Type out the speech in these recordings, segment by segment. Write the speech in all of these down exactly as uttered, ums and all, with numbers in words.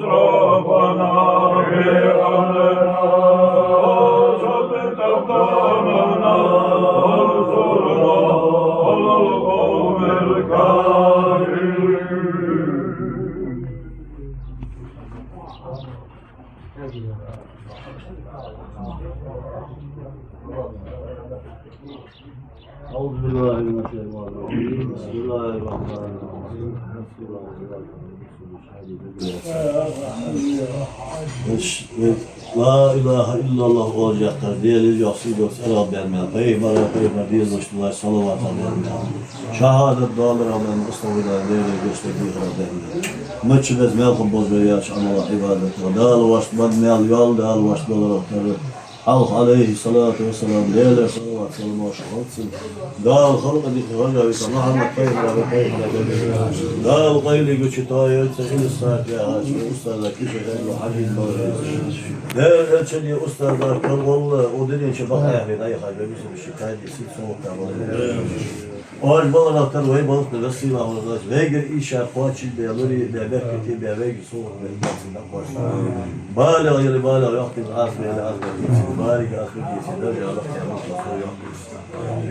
ربنا بأمرنا وثبت أقدامنا وانصرنا على القوم الكافرين. أعوذ بالله من الشيطان الرجيم. بسم الله الرحمن الرحيم. Ла илахӀа иллаллахӀ оалаш яхар, Даьла йоах сийдолча цӀерагӀа баьнна мел, пайхамара, пайхамара дезалашта салават баьнна мел, шахӀадат далара баьнна мел, астагӀфируллахӀ, Даьлага гешт де дехара баьнна мел. Мичча беза мел хургболаш ба яьча Ӏамала, Ӏибадата, Дала вайна баьнна мел йола, Дала вайна даларах тара. Хьалха Ӏалайхи ссалату вассалам, Даьлера салават-саламаш хилда цунна. Дала халкъа дика гӀажавита Мухьаммад пайхамара, пайхамара. Дала къайлагӀа чу тоаяйта цу Илисхьакъ яхача устаза кхы ши хӀама хьажийта балар. Даьла элчан устаза карагӀолла, укх дунен чу бакъахьа вена айхьа веза ши кади сица согӀта балар. Оаш баларах тара вай балха да весима хургдац, вайгара ийша кхоачашбе лури, бе беркате бе вайга согӀа бе. БалигӀ яле балигӀ йоаккхийта, Ӏазап яле Ӏазап дийца, барига Ӏазап дийца, даржа лакхе махкъа со йоаккхийта.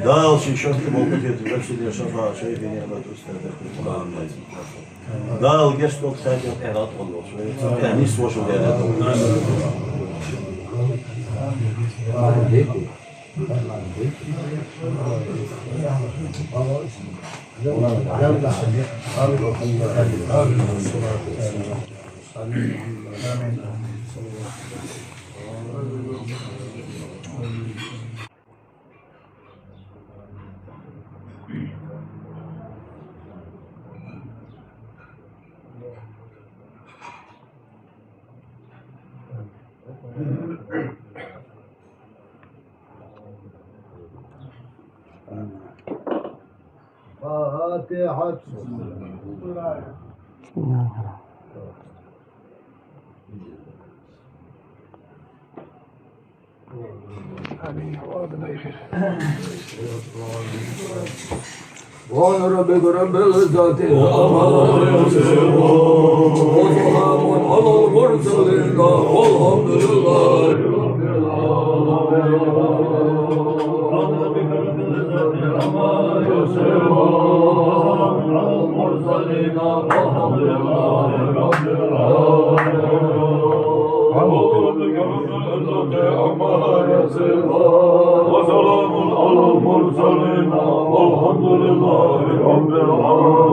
Дала ший шоашта болх бе хетта, вай ший шоафа, шоай ниӀмат устаз деркхийтта. Дала гешт долда царна, тӀехьа тӀакхоллалца, вай царна нийсвошал Даьла. فاتحة. آمين. سبحان ربك رب العزة عما يصفون. وسلام على المرسلين والحمد لله رب العالمين. وسلام على المرسلين والحمد لله رب العالمين.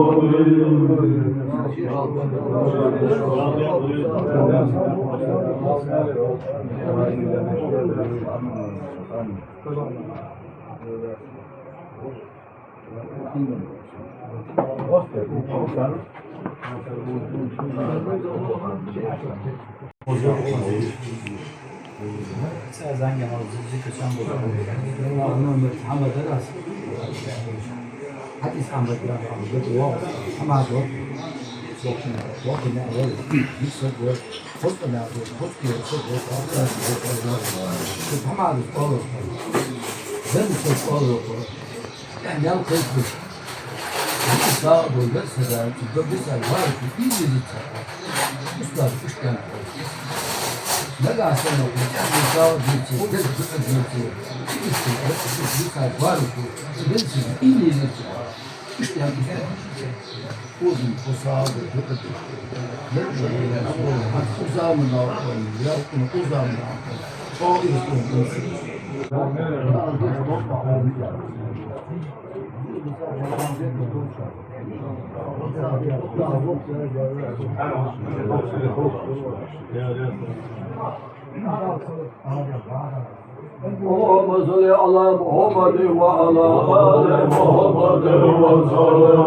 اللهم صل على محمد وعلى آل محمد وسلم.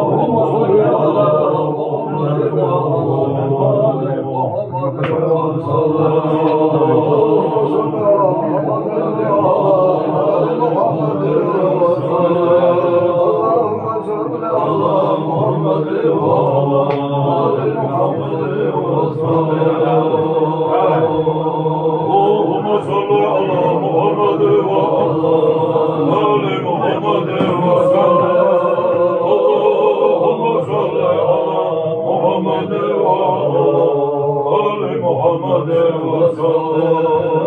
اللهم صل على محمد وعلى آل محمد وسلم. اللهم صل على محمد وعلى آل محمد وسلم. اللهم صل على محمد وعلى محمد وسلم.